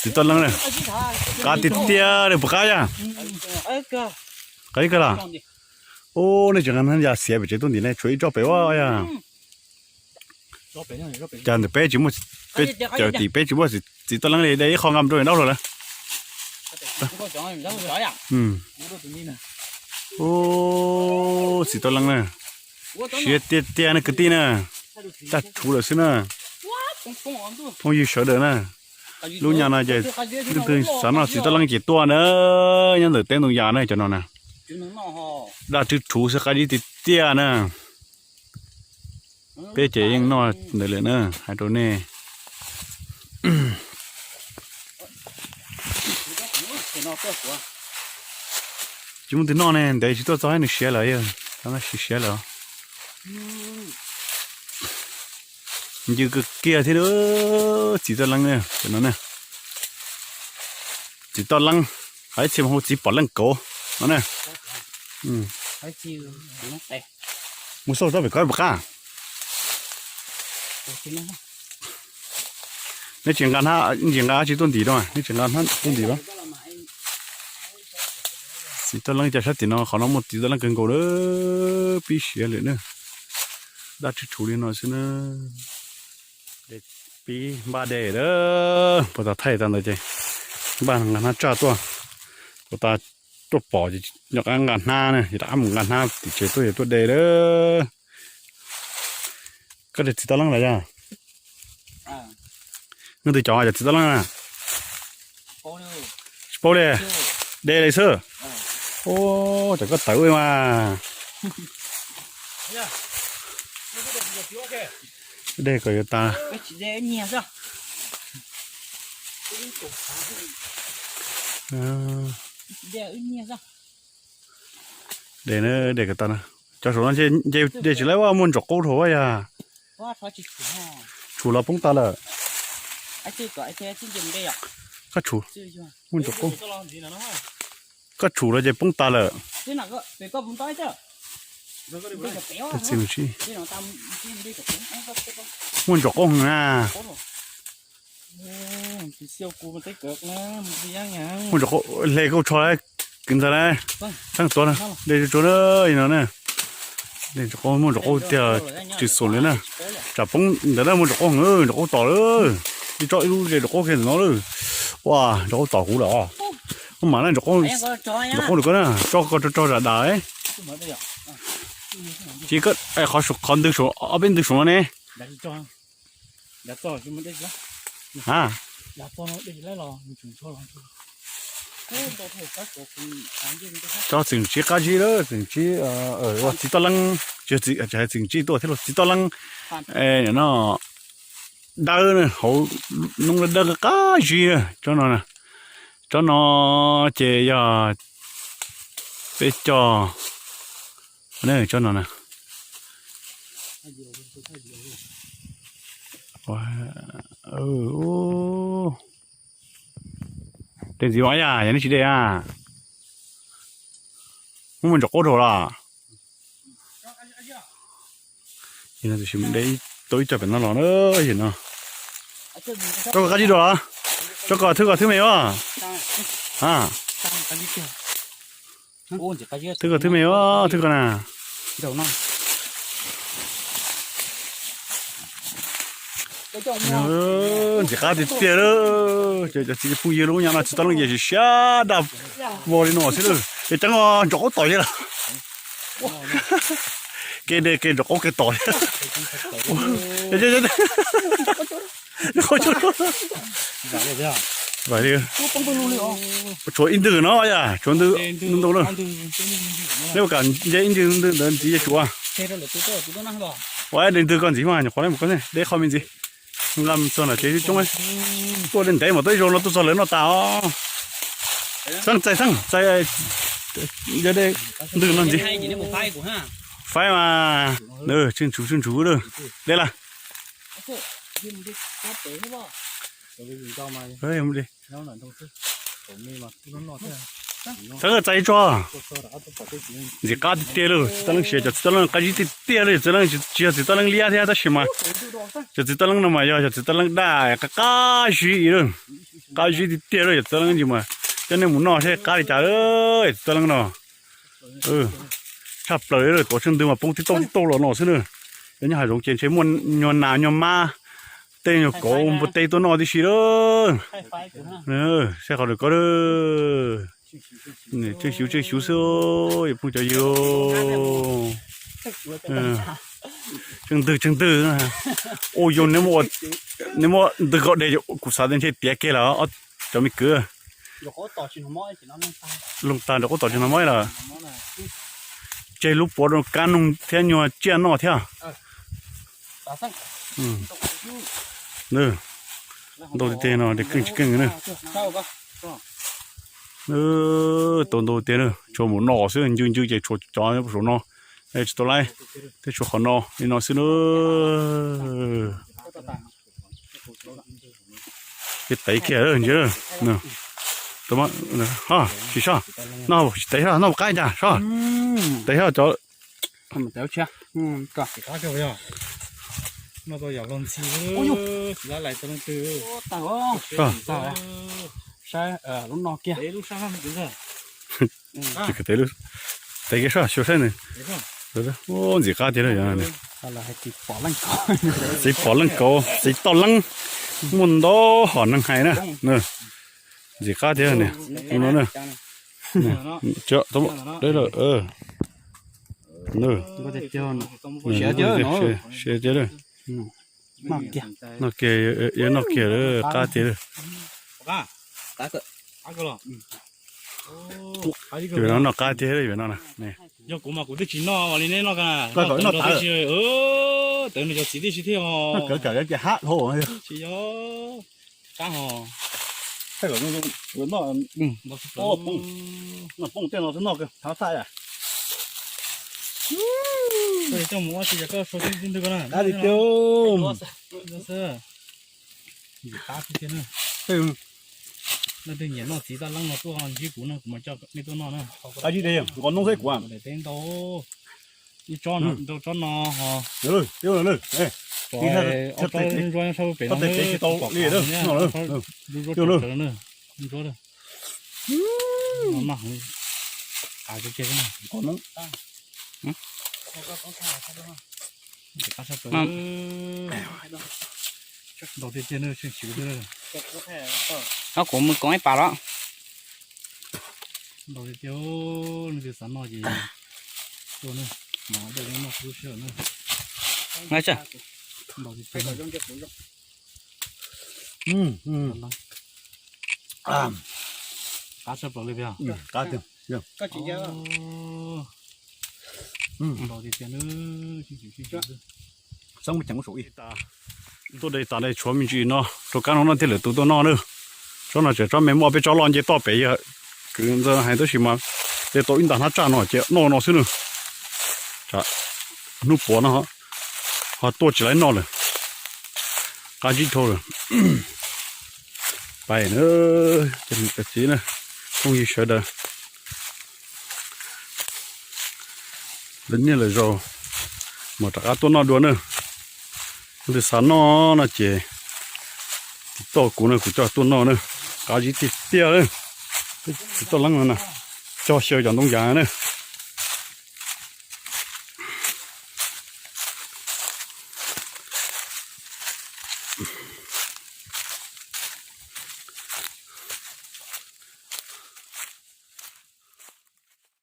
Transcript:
Txiv toj leeb na, qab tiag tiag li puas qab yog? Qab ib kawg los? Ub, nej tseem nqa hnab yas xiav pem tsev tuaj ntim ne, tshuav ib tsob pem ua yog. Cas ntawm peb tsis muaj, peb cawm tim peb tsis muaj txiv toj leeb li, de ib qho nqa mus rau daub hluas lawm. Ub, txiv toj leeb na, siav tiag tiag na kwv tij na, daj rhuv lawm xwb na. Phooj ywg sawv daws na, lub nyam no ces leej twg xav noj txiv toj leeb ces tuaj na, nyob ntawm teb ntoo yas na cov no na. Daj rhuv xwb, qab dib tiag tiag na. Peb ces yeej noj ntawd lawm na, hais rau nej. Tsis muaj twg noj ne, ntev tsis tuaj txog nws siav lawm, siav lawm. Ncw kawg kiag thiab, txiv toj leeb no na. Txiv toj leeb, hais txhia hu txiv pom leej kauv no na. Mus xauj tsob pem ko puas qab? Neb tsis nqa, tsis nqa dab tsi tuaj ntim rau, neb tsis nqa hnab tuaj ntim rau. Txiv toj leeb cas sab tim no, qhov no muaj txiv toj leeb kawg nkaus lawm, pib siav lawm na. Daj rhuv rhuv li no xwb na. Pib npaj de lawm, puag ta thaij tas ntawd ces npaj nqa hnab tsaj tuaj, puag ta tuaj pom ces nyob qab nqa hnab na, ces rov qab mus nqa hnab tim tsev tuaj, tuaj de lawm. Koj de txiv toj leeb los yog? Leej twg cov cov txiv toj leeb na? Tsis paub li, de li xwb. Ub, cov koj tawv mas. De kom yuav tas. De, de kom tas na. Cov saum no nce de tsis laib, muaj ntsaum qaub dhau yog. Tshum los poob tas lawm. Koj tshum, muaj ntsaum qaub. Koj tshum los ces poob tas lawm. Txiv, muaj ntsaum qaub heev na. Muaj ntsaum qaub, hle kauj tsho, kwv ntxawg, txheej tuav, de tsuag no na. Muaj ntsaum qaub tiag, tsis xum li na. Tsam poob ntawd na, muaj ntsaum qaub heev, ntsaum qaub tom lawm. Ib tsob ib lub ze ntsaum qaub kiag ntawm no lawm. Ua, ntsaum qaub tom kuv lawm os. Muaj mas na, ntsaum qaub, ntsaum qaub rau koj na, tso koj tso zam dam. Ces qhov ntws saum, ob peb ntws saum no ne. A, tsob txiv tsib qab zib lawm, txiv tsib, ua txiv toj leeb, tsis hais txiv tsib tuaj thiab los txiv toj leeb no, dawb hauv noob dawb qab zib tsob no. Tsob no ces yog peb cog, tsob no na. De ntxiv mas yog, yog nej tsis de a, muaj ntsaum qaub dhau los. De tau ib co pem no los na, no. Tsob ko qab zib dua los? Tsob ko thwb ko thwb me os. Thwb ko thwb me os, thwb ko na. Ntxim qab tiag tiag lawm, cov txiv phooj ywg, lub nyam no txiv toj leej ces siav daj vog li no xwb lawm. Ces ceeb os, ntsaum qaub tom thiab lawm. Kev de kev ntsaum qaub kev tom thiab. Tshuav ib ntws no yom, tshuav ntws ntau na. Neb puas kam nce ib ntws ntawd ntxiv, nce tsuav. Ua de ntws ko ntxiv mas nyuam qhuav, de qho me ntxiv. Nqa txog nram tsev coob, tuaj de ntev mas tuaj ib zaug no tuaj txog lawv noj tas os. Xeeb txais, xeeb txais, de ntws no ntxiv. Faib mas, tswj ntshuv tswj ntshuv lawm. De lawm. Txawj txais tso. Ntxim qab tiag tiag li, txiv toj leej siav, cov txiv toj leej qab zib tiag tiag li, txiv toj leej tsis yog txiv toj leej liab thiab tab sis mas cov txiv toj leej no mas yog cov txiv toj leej daj qab qab zib li, qab zib tiag tiag li, cov txiv toj leej ntsis mas coj nej mus noj seb qab li cas, txiv toj leej no tshaj plaws li, tuav tsheej ntws mas poob tib tauj tib tauj los no xwb na. Yog nyob hav zoov ces ntshe muaj nyuag nas nyuag mab, tej nyuag kauv npua teb tuaj noj tib si lawm. Saib qhov ntawm ko, tsheej xyuv tsheej xyuv xwb, phooj cov ywg. Tsheej ntws tsheej ntws. Ua yog nej muab ntws kom deg, kuv xav tias ntshe tiav kiag lawm cov me kwv. Looj tag nrho qub tom tsis hnov mob lawm. Tseg lub puav rau kab noog thiab nyuag tsiaj noj thiab. Ntau tiag tiag no, keej tsis keej na. Tau ntau tiag na, tshuav mus no xwb, ncw ncw ces tshuav cov saum no, tsis tau laib, thiab tshuav qhov no li no xwb na. Ces tev kiag ntsia, tsis soj, no tsis tev soj, noj qab cas soj, tev soj cov. Saib lub no kiag. Tev kiag soj, xyuas saib nws. Ntxim qab tiag li. Txiv pom leej kauv, txiv toj leej, muaj ntau hom neeg hais na. Ntxim qab tiag ni, no na. Siav tiag, noj kiag, noj kiag, qab tiag. Yog no noj qab tiag, yog no na. Yog kuv mas kuv twb tsis noj li neb noj, tawv nws cov txiv tib si thiab os. Tsis yog, qab hos. Noj poob tej no xwb noj thab xaj. Leej twg nyiam noj txiv toj leeb no tuaj ntsib kuv no, kuv mam coj nej tuaj noj na. Qab zib tiag, nqos noob xwb kuv. Daim teb ntau, ib tsob no, rau tsob no ho. Ob tsob ntsuab nyob sab pem no, ntsuab tshaj plaws na, ntsuab. Noj heev, qab tiag tiag. Qab tshaj plaws. Ntau tiag tiag na, tsheej xyuv xwb. Kuv mus koom ib pas los. Ntau tiag tiag, leej twg xav noj ces tuaj na, mas dej noj lub sij hawm na. Ntau tiag tiag. Qab tshaj plaws li tiag. Ntau tiag tiag. Tuaj de tas de tshuav me ntsis no rau kab no noj thiaj lawm tus tuaj noj na. Tsob no tseem tsob me, muaj peb tsob loj nce toj pem, yog kwv ntxawg hais tab sis mas de tau ib nta hnab tsaj no ces noj no xwb na. Hnub puav no ho tuaj tsis laib noj lawm. Qab zib dhau lawm. Pais na, cov niam cov txiv na, phooj ywg sawv daws, lawv niaj lawv zaus mas rov qab tuaj noj dua na. Leej twg xav noj no ces tiv toj kuv na, kuv coj tuaj noj na. Qab zib tiag tiag, txiv toj leeb no na, cog xyaw cov ntoo yas na.